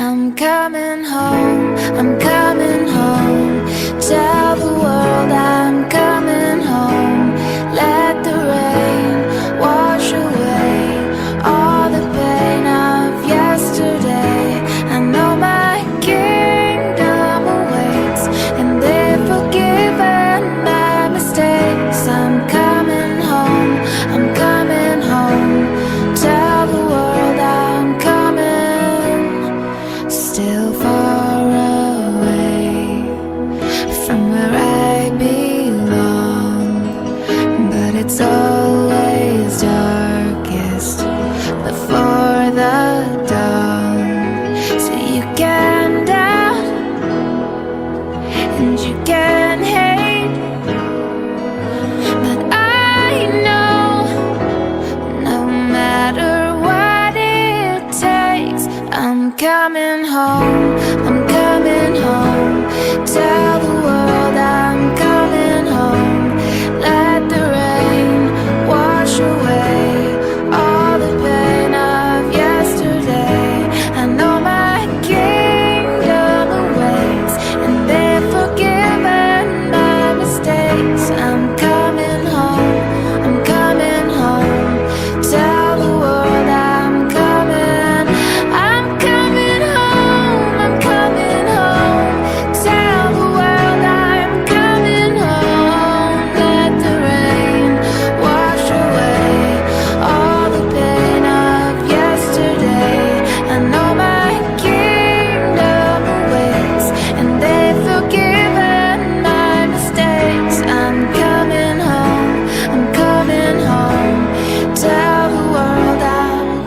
I'm coming home, I'm coming home. Tell the world I'm coming home. Let the rain wash away all the pain of yesterday. I know my kingdom awaits, and they've forgiven my mistakes. I'm coming home, I'm coming home. Tell the world I'm coming. Still far away from where I belong, but it's always darkest before the dawn. So you can doubt and you can hate, but I know no matter what it takes, I'm coming home. I'm coming home. Tell the world I'm coming.